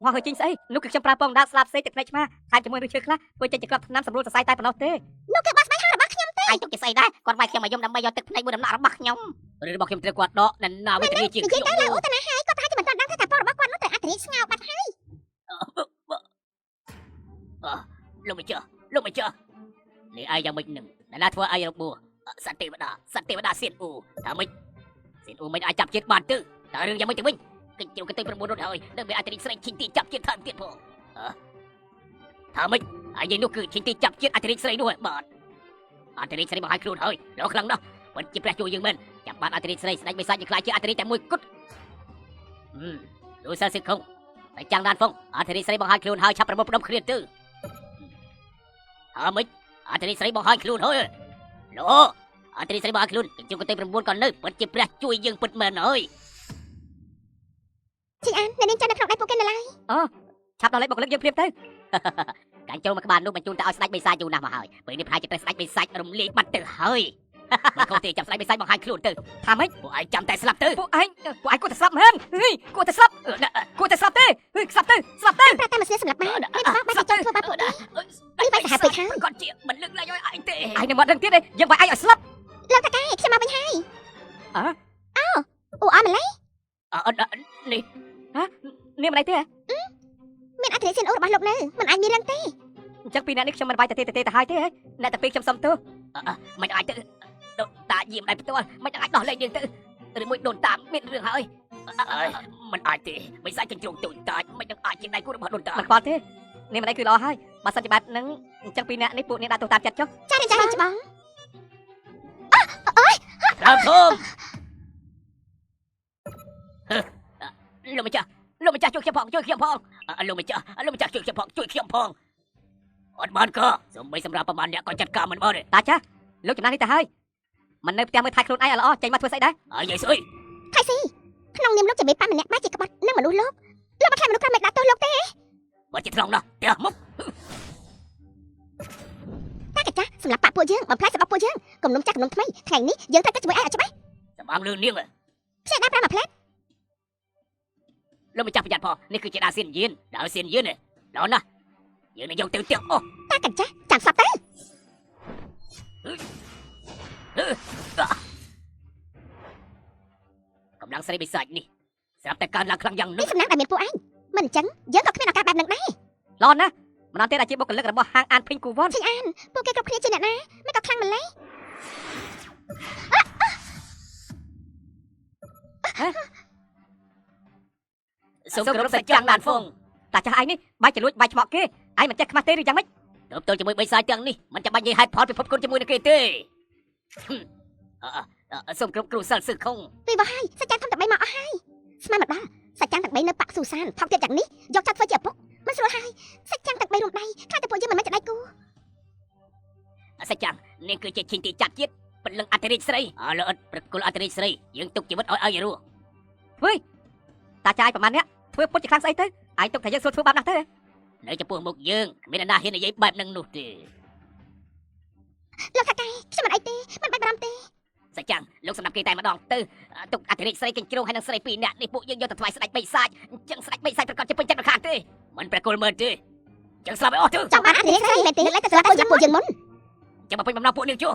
ហហើយចេញស្អីនោះគឺខ្ញុំប្រើពងដាស្លាប់សេកទឹកភ្នែកឆ្មាថែមជាមួយឬឈើខ្លះធ្វើចេញជាក្របថ្នាំសម្រួលសរសៃតែប៉ុណ្ណោះទេ នោះគឺបោះស្បែកហោរបស់ខ្ញុំទេ ឯងទុកជាស្អីដែរគាត់វាយខ្ញុំមកយំដើម្បីយកទឹកភ្នែកមួយដំណក់របស់ខ្ញុំ រឿងរបស់ខ្ញុំត្រូវគាត់ដកណែណាវេទនាជាង និយាយ ខ្ញុំ ទៅឡើយអូតាណាហើយគាត់ប្រហែលជាមិនទាន់ដឹងថាពងរបស់គាត់នោះត្រូវអធិរាជស្ងោបាត់ហើយ លោកម្ចាស់លោកម្ចាស់នេះឯងយ៉ាងម៉េចនឹងណែណាធ្វើឯងរបួសសត្វទេវតាសត្វទេវតាសៀនអ៊ូថាម៉េចសៀនអ៊ូមិនអាចចាប់ជាតិបានទេតើរឿងយ៉ាងម៉េចទៅវិញកិច្ចជ្រុងកន្ទុយ9រត់ហើយនៅមានអធិរាជស្រីឈិញទីចាប់ជាតិថែមទៀតផងថាម៉េចឯងនោះគឺឈិញទីចាប់ជាតិអធិរាជស្រីនោះបាទអធិរាជស្រីបង្ហាញខ្លួនហើយលោកខ្លាំងណាស់ពិតជាព្រះជួយយើងមែនចាប់បានអធិរាជស្រីស្ដេចបិសាចនឹងខ្លាចជាអធិរាជតែមួយគត់លោកសិស្សសិខុងតែចាំងដានហ្វុងអធិរាជស្រីបង្ហាញខ្លួនហើយឆាប់ប្រមូលផ្ដុំគ្នាទៅ ថាម៉េចអធិរាជស្រីបង្ហាញខ្លួនហើយលោកអធិរាជស្រីបង្ហាញខ្លួនកញ្ជុំកន្ទុយ9ក៏នៅពិតជាព្រះជួយយើងពិតមែនហើយ ជីអានអ្នកនាងចាំនៅក្នុងដៃពួកគេនៅឡើយ ឆាប់ដល់លេខបុគ្គលិកយើងភ្លាមទៅកាញ់ចូលមកក្បាលនោះបញ្ជូនទៅឲ្យស្ដេចបិសាចយូរណាស់មកហើយពេលនេះប្រហែលជាត្រូវស្ដេចបិសាចរំលាយបាត់ទៅហើយមិនខុសទេចាំស្ដេចបិសាចបង្ហាញខ្លួនទៅថាម៉េចពួកឯងចាំតែស្លាប់ទៅពួកឯងពួកឯងគួរតែស្លាប់មែនហីគួរតែស្លាប់គួរតែស្លាប់ទេហីស្លាប់ទៅស្លាប់ទៅ ប្រើតែម៉ាស៊ីនសម្រាប់បានមានរបស់បែរជាចង់ធ្វើបាបពួកនេះនេះវាយសាហាវពេកហើយ គាត់ជាមិនលើកលែងឲ្យឯងទេឯងនឹងមកដឹងទៀតទេយើងវាយឯងឲ្យស្លាប់ លោកតាកែខ្ញុំមកវិញហើយ អើ អូអូអម្លេះ អត់នេះហ៎នេះមិនអីទេ មានអធិរាជសៀនអូរបស់លោកនៅមិនអាចមានរឿងទេ អញ្ចឹងពីអ្នកនេះខ្ញុំមិនវាយទៅទេទៅទេទៅហើយទេអ្នកតែពីខ្ញុំសុំទោសមិនអាចទៅតាយាមដៃផ្ទាល់មិនអាចដោះលែងយើងទៅឬមួយដូនតាមានរឿងហើយមិនអាចទេមិនសាច់ចិញ្ជ្រោងទូចតាចមិននឹងអាចជាដៃគូរបស់ដូនតាមិនខ្វល់ទេនេះមិនអីគឺល្អហើយបើសិនជាបែបហ្នឹងអញ្ចឹងពីអ្នកនេះពួកនេះដាក់ទោសតាមចិត្តចុះ ចារៀនចារៀនច្បង តាមធំលោកម្ចាស់លោកម្ចាស់ជួយខ្ញុំផងជួយខ្ញុំផងលោកម្ចាស់លោកម្ចាស់ជួយខ្ញុំផងជួយខ្ញុំផងអត់បានក៏សំបីសម្រាប់ប្រហែលអ្នកក៏ចាត់ការមិនបានទេតាចាលោកចំណាស់នេះទៅហើយមិននៅផ្ទះមើលថែខ្លួនឯងឲ្យល្អចេញមកធ្វើស្អីដែរហើយយាយស្អុយ ថៃស៊ីក្នុងនាមលោកជាមេប៉ាម្នាក់បែរជាក្បត់នឹងមនុស្សលោកលោកមិនខ្លាចមនុស្សក្រមិនដាក់ទោសលោកទេ បើជាថ្លង់ណាស់ផ្ទះមុខ តាកាចាស់សម្រាប់ប៉ាពួកយើងបំផ្លាញសម្បត្តិពួកយើងគំនុំចាស់គំនុំថ្មីថ្ងៃនេះយើងត្រូវគិតជាមួយឯងឲ្យច្បាស់ សម្អាងលឿននាង ខ្ចីដាក់ប្រាំមួយផ្លែ លោកម្ចាស់ប្រយ័ត្នផងនេះគឺជាដាវសៀនយៀនដាវសៀនយៀនល្អណាស់យើងនឹងយកទៅផ្ទះអស់ តាកាចាស់ចាំស្លាប់ទៅ កម្លាំងស្រីបិសាចនេះស្រាប់តែកើនឡើងខ្លាំងយ៉ាងនឹ នេះ ក សំណាងដែលមានពួកឯងមិនអញ្ចឹងយើងក៏គ្មានឱកាសបែបនឹងដែរ ល្អណាស់ម្ដងទៀតអាជីពបុគ្គលិករបស់ហាងអានភីងគូវ៉ាន់ ជីអានពួកគេគ្រប់គ្នាជាអ្នកណាមិនក៏ខ្លាំងម្ល៉េះ សូមគោរពសច្ចាំងដានហ្វុងតាចាស់ឯងនេះបាយចលួចបាយឆ្មក់គេឯងមិនចេះខ្មាស់ទេឬយ៉ាងម៉េចទើបទល់ជាមួយបិសាចទាំងនេះមិនចាំបាច់និយាយហេតុផលពិភពគុណជាមួយនឹងគេទេសូមគោរពគ្រូសិលសឹកខុង ពីវហើយសច្ចាធំទាំង3មកអស់ហើយស្មានមកដល់សច្ចាទាំង3នៅបាក់ស៊ូសានថោកទៀតយ៉ាងនេះយកចាត់ធ្វើជាឪពុកមិនស្រួលហើយសច្ចាទាំង3រួមដៃខ្លាចតែពួកយើងមិនមែនជាដៃគូ សច្ចាំងនាងគឺជាឈិញទីចាប់ជាតិពលឹងអធិរាជស្រីអើល្អិតប្រគល់អធិរាជស្រីយើងទុកជីវិតឲ្យឲ្យរស់ធ្វើតាចាយប្រហែលអ្នកធ្វើពុតជាខ្លាំងស្អីទៅឯងទុកថាយើងស្រួលធ្វើបាបណាស់ទៅនៅចំពោះមុខយើងគ្មានអ្នកណាហ៊ាននិយាយបែបនឹងនោះទេ លោកតាកែខ្ញុំមិនអីទេមិនបាច់បារម្ភទេស ច្ចាំងលោកសម្រាប់គេតែម្ដងទៅទុកអធិរាជស្រីកញ្ជ្រោងហើយនឹងស្រីពីរនាក់នេះពួកយើងយកទៅថ្វាយស្ដេចបិសាចអញ្ចឹងស្ដេចបិសាចប្រកាសជាពេញចិត្តមិនខានទេមិនប្រគល់មើលទេអញ្ចឹងស្លាប់ឲ្យអស់ទៅ ចង់បានអធិរាជស្រីមែនទេលើកលែងតែស្លាប់ពួកយើងមុន ចាំមកពេញបំណងពួកនាងជួ